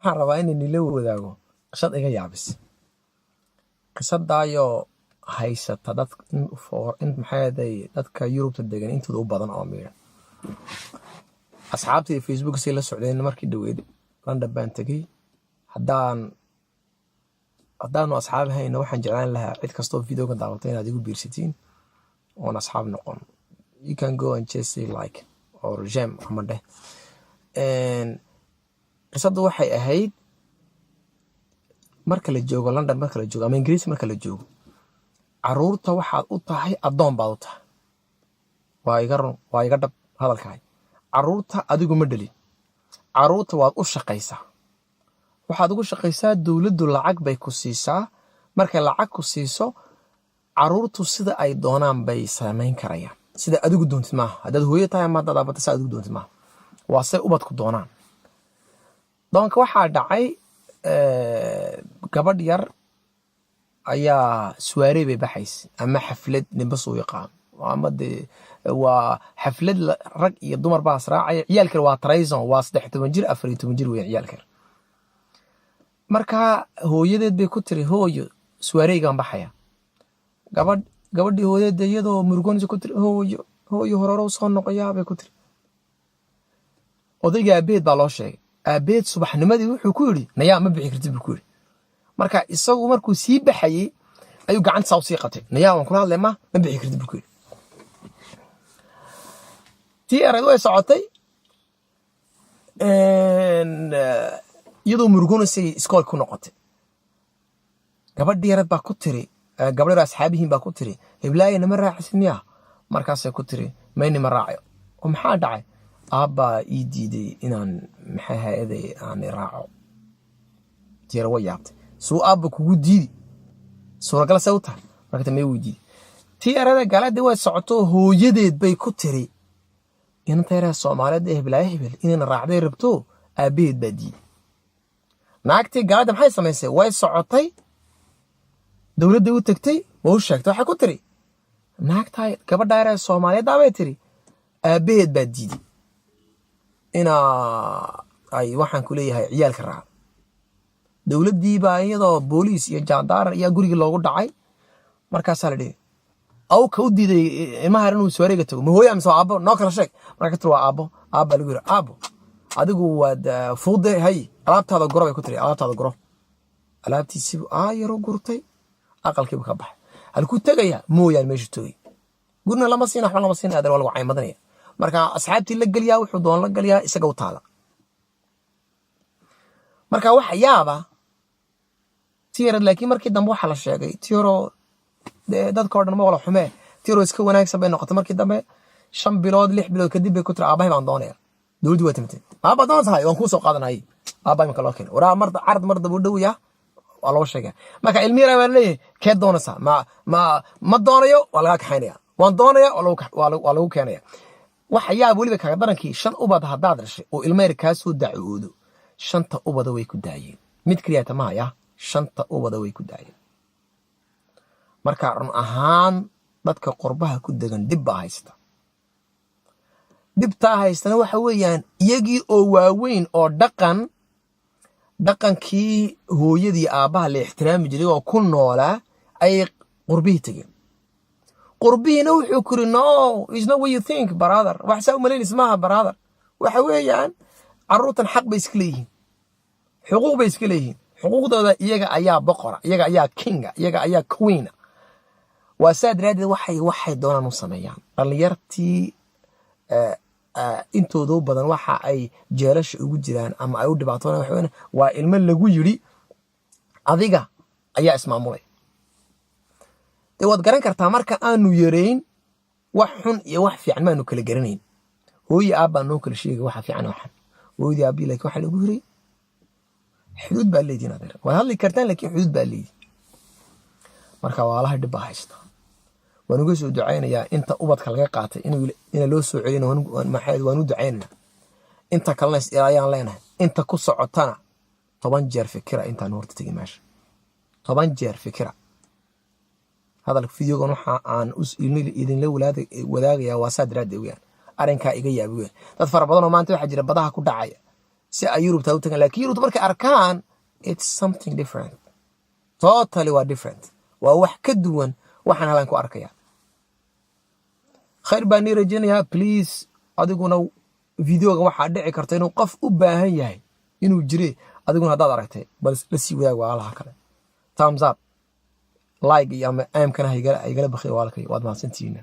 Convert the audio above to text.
Waxaan rabaa inaan nila wadaago qisad iga yaabis. Qisadaayoo haysata dad in maxay ahaday dadka Yurubta degan intooda u badan oo miidhan. Asxaabtii Facebook say la socdeen, markii dhaweyd London baan tegey. Haddaanu asxaab hayno, waxaan jeclaan lahaa cid kastoo videogan daawatay inaad igu biirsatiin oon asxaab noqon. You can go and just say like or j'aime ama dheh. Qisaddu waxay ahayd, marka la joogo London, marka la joogo ama Ingiriis marka la joogo, caruurta waxaad u tahay addoon baad u tahay. Waa iga run, waa iga dhab hadalkahay. Caruurta adigu ma dhalin, caruurta waad u shaqaysaa. Waxaad ugu shaqaysaa, dowladdu lacag bay ku siisaa. Markay lacag ku siiso, caruurtu sida ay doonaan bay samayn karayaan. Sida adigu doontid maaha. Haddaad hooyo tahay ama haddaad aabata, sa adigu doontid maaha, waa say ubadku doonaan. Doonka waxaa dhacay, gabadh yar ayaa soirée bay baxaysa ama xaflad, ninba suu yaqaan, ama dee waa xaflad rag iyo dumar baa israacaya. Ciyaalkan waa 13 ans, waa 13 jir, 14 jir weyan ciyaalkan. Marka hooyadeed bay ku tiri, "Hooyo, soiréegaan baxaya." Gabadhii hooyadeed iyadoo murugoonaysa ku tiri, "Hooyo, hooyo, hororow soo noqoyaa," bay ku tiri. Odayga aabeed baa loo sheegay. Aabeed subaxnimadii wuxuu ku yidhi, "Nayaa, ma bixi kartid," buu ku yidhi. Marka isagu markuu sii baxayey ayuu gacanta saa usii qabtay. "Nayaa, waan kula hadlay, ma bixi kartid," buu ku yidhi. Tii arayd way socotay, iyadoo murugonaysay iskoolka ku noqotay. Gabadhii yareed baa ku tiri, gabadh yar asxaabihiin baa ku tiri, "Heblaaye, nama raacisid miyaa?" Markaasay ku tiri, "Mayni, ma raacayo." "Oo maxaa dhacay?" "Aabbaa ii diiday inaan, maxay hay-aday, aan raaco." Tiira way yaabtay. "Suu aabba kugu diidi? Suuragal see u tahay?" Marka may weydiiday. Tii yarada gaaladii way socoto, hooyadeed bay ku tiri, "Inanta yaree Soomaaliyeed ee heblaayo hebel inayna raacday rabto, aabbaheed baa diiday." Naagtii gaaladda maxay samaysay? Way socotay, dowladda u tagtay, waa u sheegtay. Waxay ku tiri, "Naagtaa, gabadha yaree Soomaaliyeed," bay tiri, "aabbaheed baa diiday inaa ay, waxaan ku leeyahay, ciyaalka raacdo." Dowladdii baa iyadoo booliis iyo jaandaaran ayaa gurigii loogu dhacay. Markaasaa la dhihi, "Awka u diiday ilmaha inuu soiréega tago, ma hooya mise waa aabbo? Noo kala sheeg." Marka ka tiri, "Waa aabbo." Aabbaa lagu yiri, "Aabbo, adigu waad fuude, hay, alaabtaada guro," bay ku tiri. "Alaabtaada guro." Alaabtiisibu aayaro gurtay, aqalkiibu ka baxay. Halkuu tegaya mooyaan, meeshu tegay gurina lama siina, waxba lama siina, adeer, waa lagu caymadanaya. Marka asxaabtii la geliyaa, wuxuu doon la geliyaa, isaga u taala. Marka waxa yaaba ti yarad, laakiin markii dambe waxaa la sheegay tiyaroo dee dadka o dhan ma wala xumee, tiyaroo iska wanaagsan bay noqotay. Markii dambe 5 bilood, 6 bilood kadib bay ku tiri, "Aabahay baan doonaya." Dowladdii waa timtay. "Aabba doon tahay, waan kuu soo qaadanayay." Aabbahay marka loo keenay, waraa mar carad mar daba u dhowya waa loo sheegaya. Marka ilmi yara baa leeyahay, "Kee doonaysaa?" Ma doonayo, waa lagaa kaxaynaya. "Waan doonaya," waa lagu keenaya. Waxa yaab weliba kaga darankii, shan ubad haddaad dhashay oo ilmo yar kaa soo dacwoodo, shanta ubada way ku daayeen. Mid keliyata mahaya, shanta ubada way ku daayeen. Marka run ahaan dadka qurbaha ku degan dhib baa haysta. Dhibtaa haystana waxa weeyaan, iyagii oo waaweyn oo dhaqankii hooyadii aabbaha la ixtiraami jiray oo ku noolaa ayay qurbihii tegeen. Qurbihiina wuxuu kuri, "No, is not what you think, brother. Wax saa u malaynaysa maaha, brother." Waxa weeyaan, carruurtan xaq bay iska leeyihiin, xuquuq bay iska leeyihiin. Xuquuqdooda iyaga ayaa boqora, iyaga ayaa kinga, iyaga ayaa queena. Waa saa daraaddeed waxay doonaan u sameeyaan. Dhallinyartii intooda u badan waxa ay jeelasha ugu jiraan ama ay u dhibaatoonaan waxa weeyaan, waa ilmo lagu yidhi, "Adiga ayaa ismaamulay." Dee waad garan kartaa, marka aanu yareyn wax xun iyo wax fiican maanu kala garanayn. Hooyi aabbaa noo kala sheegay waxa fiican, waxan hooyadii aabbii. Laakiin waxaa lagu yiri, "Xuduud baa leediin, adeer. Waad hadli kartaan, laakiin xuduud baa leediin." Marka waalaha dhib baa haysta. Waan uga soo ducaynayaa inta ubadka laga qaatay ina loo soo celina, waan u ducaynaynaa. Inta kalena is ayaan leenahay. Inta ku socotana, 10 jeer fikira intaan horta tegin meesha. 10 jeer fikira. Hadalka videogan waxa aan idinla wadaagayaa waa saa daraaddeed weyaan. Arrinkaa iga yaabi weyaan. Dad fara badan oo maanta waxaa jira badaha ku dhacaya. Si ay Yurubta u tagaan. Laakiin Yurubta markay arkaan, it's something different, totally waa different, waa wax ka duwan waxaan halan ku arkaya. Khayr baan nii rajaynayaa. Please, adiguna videoga waxaa dhici karta inuu qof u baahan yahay inuu jire. Adiguna haddaad aragtay, bal la sii wadaag walaalaha kale. Thumbs up, like iyo ama aamkana haigala bakhiya walaalkay. Waad mahadsantihiina.